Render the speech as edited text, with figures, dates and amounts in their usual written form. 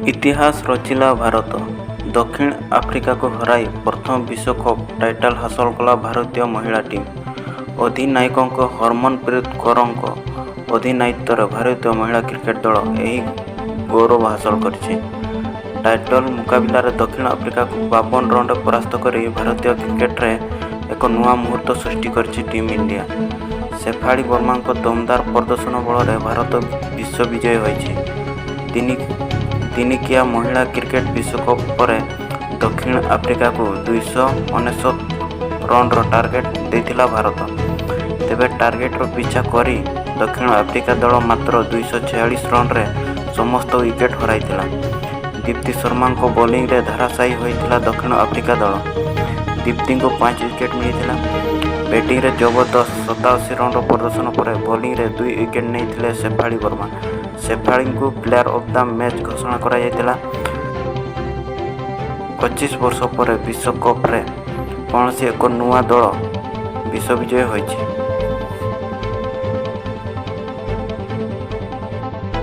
ଇତିହାସ ରଚିଲା ଭାରତ। ଦକ୍ଷିଣ ଆଫ୍ରିକାକୁ ହରାଇ ପ୍ରଥମ ବିଶ୍ୱକପ୍ ଟାଇଟଲ୍ ହାସଲ କଲା ଭାରତୀୟ ମହିଳା ଟିମ୍। ଅଧିନାୟକ ହରମନପ୍ରୀତ କୌରଙ୍କ ଅଧିନାୟକତ୍ୱରେ ଭାରତୀୟ ମହିଳା କ୍ରିକେଟ୍ ଦଳ ଏହି ଗୌରବ ହାସଲ କରିଛି। ଟାଇଟଲ୍ ମୁକାବିଲାରେ ଦକ୍ଷିଣ ଆଫ୍ରିକାକୁ 52 ରନରେ ପରାସ୍ତ କରି ଭାରତୀୟ କ୍ରିକେଟରେ ଏକ ନୂଆ ମୁହୂର୍ତ୍ତ ସୃଷ୍ଟି କରିଛି ଟିମ୍ ଇଣ୍ଡିଆ। ଶେଫାଳି ବର୍ମାଙ୍କ ଦମଦାର ପ୍ରଦର୍ଶନ ବଳରେ ଭାରତ ବିଶ୍ୱ ବିଜୟୀ ହୋଇଛି। ଦିନିକିଆ ମହିଳା କ୍ରିକେଟ ବିଶ୍ୱକପ୍ ପରେ ଦକ୍ଷିଣ ଆଫ୍ରିକାକୁ 299 ରନର ଟାର୍ଗେଟ ଦେଇଥିଲା ଭାରତ। ତେବେ ଟାର୍ଗେଟର ପିଛା କରି ଦକ୍ଷିଣ ଆଫ୍ରିକା ଦଳ ମାତ୍ର 246 ରନରେ ସମସ୍ତ ୱିକେଟ ହରାଇଥିଲା। ଦୀପ୍ତି ଶର୍ମାଙ୍କ ବୋଲିଂରେ ଧରାଶାୟୀ ହୋଇଥିଲା ଦକ୍ଷିଣ ଆଫ୍ରିକା ଦଳ। ଦୀପ୍ତିଙ୍କୁ 5 ୱିକେଟ ମିଳିଥିଲା। ବ୍ୟାଟିଂରେ ଜବରଦସ୍ତ 87 ରନର ପ୍ରଦର୍ଶନ ପରେ ବୋଲିଂରେ 2 ୱିକେଟ ନେଇଥିଲେ ଶେଫାଳି ବର୍ମା। ଶେଫାଳିଙ୍କୁ ପ୍ଲେୟାର ଅଫ୍ the match ଘୋଷଣା କରାଯାଇଥିଲା। 25 ବର୍ଷ ପରେ ବିଶ୍ୱକପରେ କୌଣସି ଏକ ନୂଆ ଦଳ ବିଶ୍ୱବିଜୟୀ ହୋଇଛି।